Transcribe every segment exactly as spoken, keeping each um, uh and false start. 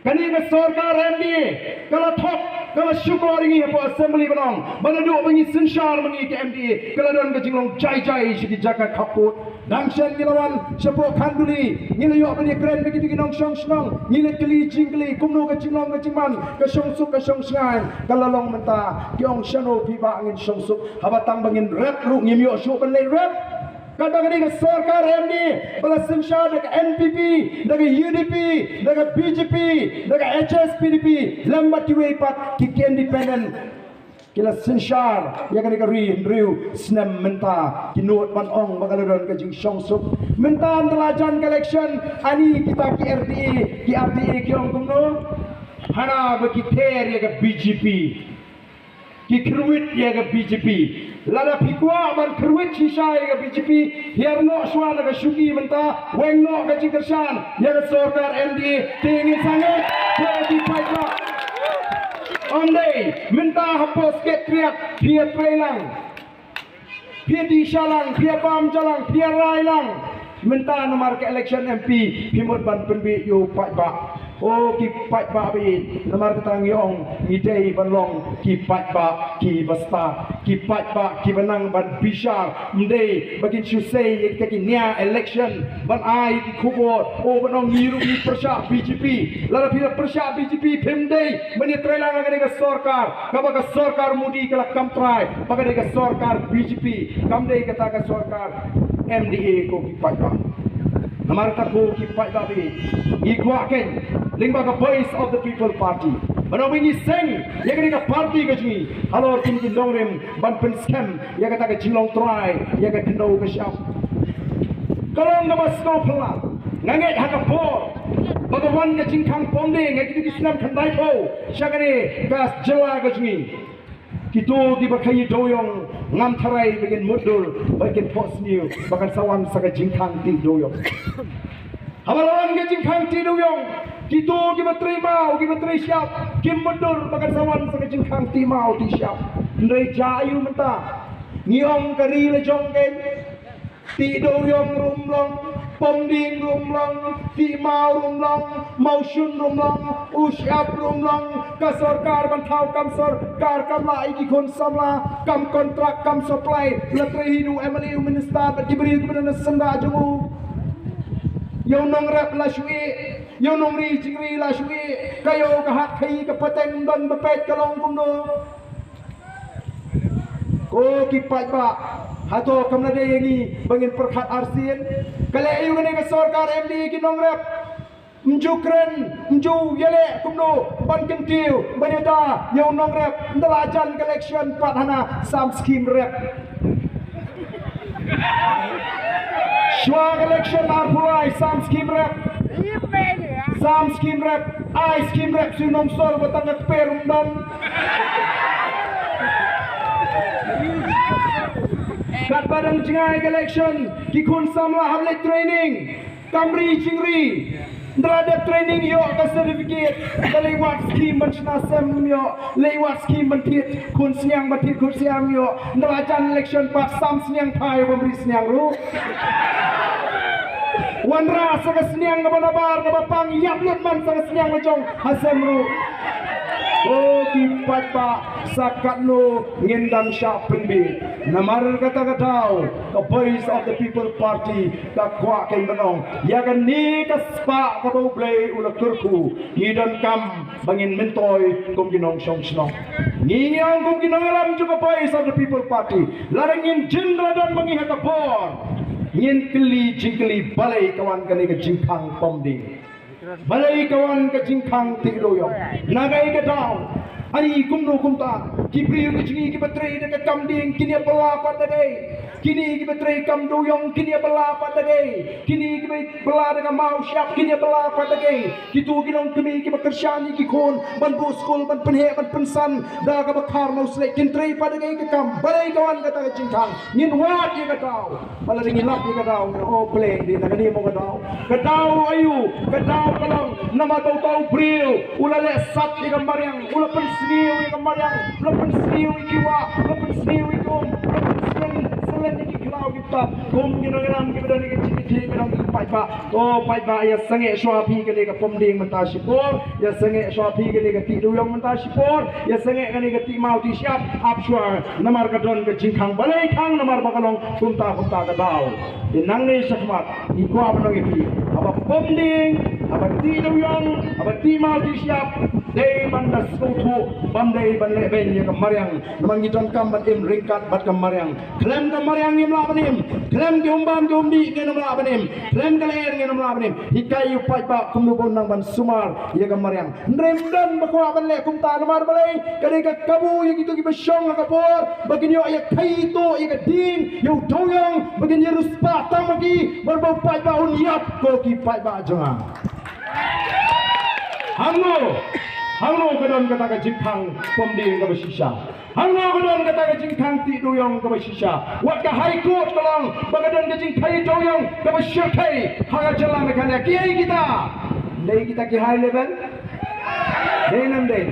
Kane ka sorkar M D A ka la thok, ka la shukor ïa ngi hapoh Assembly ba long ba naduh ba ngi synshar ma ngi ka M D A ka la don ka jinglong jai jai sha ki jaka khappud. Dang shen ngi la wan shapoh Khanduli, ngi la ïoh ban ïakren bad ki nongshong shnong, ngi la kylli jingkylli kumno ka jinglong ka jingman, ka shongsuk ka shongshngaiñ, ka la long mynta. Ki ong shano phi ba ngin shongsuk haba tang ba ngin rep ruh ngim ïoh shuh ban leit rep. Kata ka dei ka sorkar M D A ba la synshar da ka N P P, da ka U D P, da ka B J P, da ka H S P D P lem bad kiwei pat ki, ki independent. Ki la synshar ïa kane ka ri hynriew snem mynta, ki nud ban ong ba ka la don ka jingshongsuk. Mynta ynda la jan ka election, ani kita ki R T A, ki R T A ki ong kumno? Hana ba ki ther ïa ka B J P. Ki kyrwit ïa ka B J P. Lada phi kwah ban kyrwit shisha ïa ka B J P, hiar noh shuwa na ka shuki mynta, weng noh ka jingkyrshan ïa ka sorkar M D A, te ngin sangeh, te ki paidbah. Ym dei mynta hapoh Secretariat phi ïatrei lang, phi ïadih sha lang, phi ïabam ja lang, phi ïarai lang. Mynta namar ka election M P phi mut ban pynbieit ïa u paidbah. O ki paidbah ba ïeit, namar kata ngi ong ngi dei ban long ki paidbah kiba stad, ki paidbah kiba nang ban bishar. Ym dei ba kin shu sei ïa kita ki nia election ban ai ki khubor, o ban ong ngi ruh ngi pyrshah B J P. Lada phi la pyrshah B J P phim dei ban ïatrei lang ha kane ka sorkar, kaba ka sorkar Modi ka la kam trai ba ka dei ka sorkar B J P, kam dei kata ka sorkar M D A ko ki paidbah. Namar kata ko ki paidbah, ngi kwah kein lyngba ka Voice of the People Party ba ngi seng ïa kane ka party ka jong ngi halor kin ki nongrim ban pynskhem ïa kata ka jinglong trai ïa ka khyndew ka shyiap. Ka long kaba sngewphylla, nga ngeit ha ka por ba ka wan ka jingkhang pom ding ha kito ki snem khyndai phew sha kane ka jylla ka jong ngi. Kito kiba khaïi dewïong ngam tharai ba kin mutdur, ba kin phohsniew ba kan sa wan sa ka jingkhang tih dewïong. Haba la wan ka jingkhang tih dewïong, kito kiba trei maw kiba trei shyiap kim mutdur ba kan sa wan sa ka jingkhang tih maw tih shyiap. Hynrei jia aïu mynta? Ngi ong ka ri la jong kein. Tih dewïong ruh ym long, pom ding ruh ym long, tih maw ruh ym long, mawshun ruh ym long, u shyiap ruh ym long. Ka sorkar ban thaw kam sorkar, kam lah ïa ki khun samla, kam kontrak, kam supply. La trei hi u M L A, u minister bad ki briew kiba don ha syndah jong u. Ïa u nongrep la shu ïeh, ïa u nongri jingri la shu ïeh. Ka ïa u ka hat khaïi ka pateng don ba peit ka long kumno. Ko ki paidbah, hato kam la dei ïa ngi ba ngin pyrkhat arsien? Ka leh aïu kane ka sorkar M D A ki nongrep? Ym ju kren, ym ju ïaleh kumno ban kyntiew ban ïada ïa u nongrep. Ynda la jan ka election pat hana sam skim rep. Shuwa ka election arphew lai sam skim rep. Sam skim rep, ai skim rep shu nongshor ba tang ka kper um don. Katba dang jngai ka election, ki khun samla hap leit training. Kam ri jingri. Ynda la dep training ïoh ka certificate, ynda leit wad skim ban shna sem ïoh, leit wad skim ban thied khun sniang ban thied khun sniang ïoh. Ynda la jan election pat sam sniang phai bym ri sniang ruh. Wanrah sa ka sniang kaba nabar kaba pang, ïap lut man sa ka sniang la jong ha sem ruh. Ko ki paidbah, sa katno ngin dang shah pynbieit? Namar kata ka daw ka Voice of the People Party ka kwah kein ban ong ïa kane ka spah kaba U Blei u la kyrkhu. Ngi donkam ba ngin myntoi kum ki nongshong shnong. Ngi, ngi ong kum ki nongïalam jong ka Voice of the People Party, lada ngin jin, lada don ma ngi ha ka bor, ngin kylli jingkylli balei ka wan kane ka jingkhang pom ding. Balei ka wan ka jingkhang tih dewïong? Na kaei ka daw? Ani kumno kumta ki briew ki jong ngi kiba trei da ka kam ding kin ïa bylla pat da kaei? Kine kiba trei kam dewïong kin ïa bylla pat da kaei? Kine kiba bylla da ka maw shyiap kin ïa bylla pat da kaei? Kito ki longkmie kiba kyrshan ïa ki khun ban buh skul, ban pynheh ban pynsan da kaba khar mawshlei, kin trei pat da kaei ka kam? Balei ka wan kata ka jingkhang? Ngin wad ïa ka daw. Ba lada ngi lap ïa ka daw, ngi ong, oh, pleng dei na kane mo ka daw. Ka daw aïu? Ka daw ka long namar ba uta u briew u la leh sat ïa ka mariang, u la pynsniew ïa ka mariang, u la pynsniew ïa ki wah, u la pynsniew ïa ki um, u la pynsniew Ki khlaw ki tap kum ki nongïalam kiba don ki jingkitkhlieh, ki nong ki paidbah. To paidbah, ïa sangeh shuwa phi kane ka pom dieng mynta shipor, ïa sangeh shuwa phi kane ka tih dewiong mynta shipor, ïa sangeh kane ka tih maw tih shyiap, ap shuwa namar ka don ka jingkhang. Balei khang? Namar ba ka long kumta kumta ka daw. Te nangne shakhmat ngi kwah ban ong ïa phi, haba pom dieng, haba tih dewiong, haba tih maw tih shyiap, dei ban da sngewthuh, bym dei ban leh beiñ ïa ka mariang. Namar ngi donkam ban im ryngkat bad ka mariang. Khlem ka mariang ngim lah ban im. Khlem ki umbam ki umdih ngin ym lah ban im. Khlem ka lyer ngin ym lah ban im. Hikai ïa u paidbah kumno ba un nang ban sumar ïa ka mariang. Hynrei ym don ba kwah ban leh kumta. Namar balei? Ka dei ka kabu ïa kito kiba shong ha ka bor ba kin ïoh ïa ka ïing, ïa ka dieng, ïa u dewiong, ba kin ïa riewspah tang ma ki, bad ba u paidbah un ïap, ko ki paidbah jong nga. Hangno, hangno ka don kata ka jingkhang pom dieng kaba shisha? Hangno ka don kata ka jingkhang tih dewiong kaba shisha? Wat ka High Court ka long ba ka don ka jingkhang dewiong kaba shyrkhei ha ka jylla Meghalaya. Kiei kita? Dei kita ki high level? Dei ne ym dei?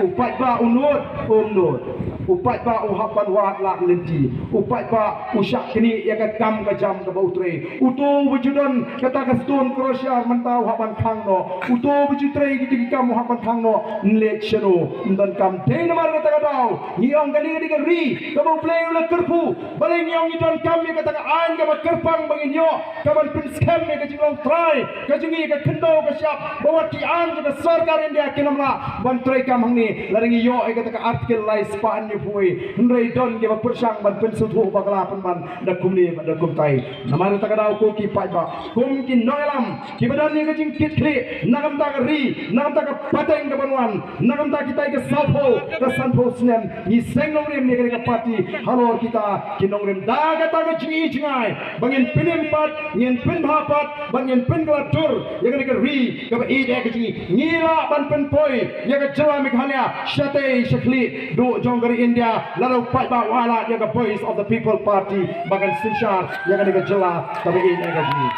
U paidbah u nud, um nud. U paidbah u hap ban wad lad lynti. U paidbah u shah knieh ïa ka kam ka jam kaba u trei. Uto uba ju don kata ka stone crusher mynta u hap ban khang noh. Uto uba ju trei kito ki kam u hap ban khang noh. Ym leit shano, ym donkam. Dei namar kata ka daw ngi ong kane ka dei ka ri kaba U Blei u la kyrkhu. Balei ngi ong ngi donkam ïa kata ka aiñ kaba kyrpang ba ngin ïoh kaban pynskhem ïa ka jinglong trai ka jong ngi, ka khyndew ka shyiap, ba wat ki aiñ jong ka sorkar India kin ym lah ban treikam hangne lada ngi ïoh ïa kata ka Article lai spah hynñiewphew wei. Hynrei don kiba pyrshang ban pynsngewthuh bakla pynban da kumne bad da kumtai. Namar kata ka daw ko ki paidbah, kum ki nongïalam kiba don ïa ka jingkitkhlieh na ka bynta ka ri, na ka bynta ka pateng kaban wan, na ka bynta kita ki sawphew, ka sanphew snem, ngi seng nongrim ïa kane ka party halor kita ki nongrim. Da kata ka jingi jngai ba ngin pynim pat, ngin pynbha pat bad ngin pynkylla dur ïa kane ka ri kaba ïeit ïa ka jong ngi. Ngi lah ban pynpoi ïa ka jylla Meghalaya shatei shakhlieh duh jong ka ri India lada u paidbah u ai lad ïa ka Voice of the People Party ba kan synshar ïa kane ka jylla kaba ïeit ïa ka jong ngi.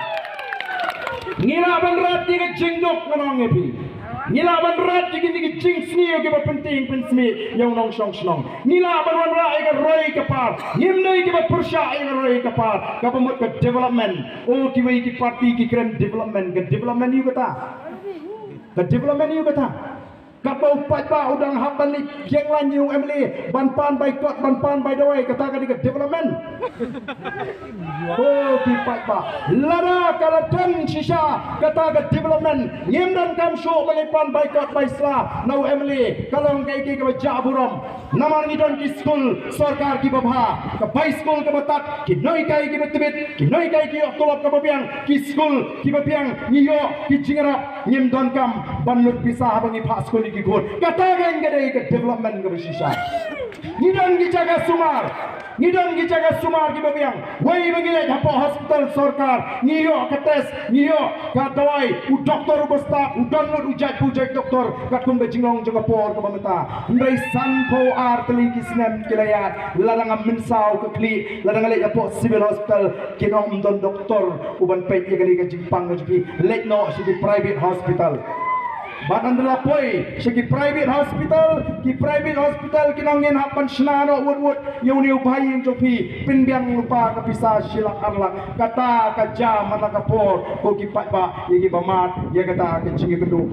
Ngi lah ban rat ïa ka jingduk, ngan ong ïa phi. Ngi lah ban rat ïa kine ki jingsniew kiba pyntieng pynsmih ïa u nongshong shnong. Ngi lah ban wanrah ïa ka roi ka par. Ngim dei kiba pyrshah ïa ka roi ka par. Kaba mut ka development. O kiwei ki party ki kren development. Ka development ïa u kata? Ka development ïa u kata? Kaba u paidbah u dang hap ban leit ïeng lain ïa u M L A ban pan bai kot, ban pan bai dawai, kata ka dei ka development? O ki paidbah, lada ka la don shisha kata ka development, ngim donkam shuh ban leit pan bai kot bai sla na u M L A. Ka long kaei kaei kaba jah burom. Namar ngi don ki skul sorkar kiba bha, ka bai skul kaba tad, ki nonghikai kiba tbit, ki nonghikai ki ïoh tulop kaba biang, ki skul kiba biang, ngi ïoh ki jingïarap. Ngim donkam ban lut pisa haba ngi phah skul ïa ki khun. Kata kein ka dei ka development kaba shisha. Ngi don ki jaka sumar, ngi don ki jaka sumar kiba biang. Wei ba ngi leit hapoh hospital sorkar, ngi ïoh ka test, ngi ïoh ka dawai, u doktor uba stad, u dohnud u jait ba u jait doktor, katkum ka jinglong jong ka por kaba mynta. Hynrei sanphew ar tylli ki snem ki la ïaid, lada ngam mynsaw ka khlieh, lada nga leit hapoh civil hospital, kin ong ym don doktor uban peit ïa kane ka jingpang ka jong phi, leit noh sha ki private hospital. Bad ynda la poi sha ki private hospital, ki private hospital kin ong ngin hap ban shna noh wut wut ïa une u bha ïing jong phi, pynbiang lypa ka pisa shi lak ar lak. Kata ka jia man la ka por, ko ki paidbah, ïa kiba mad ïa kata ka jingïakynduh.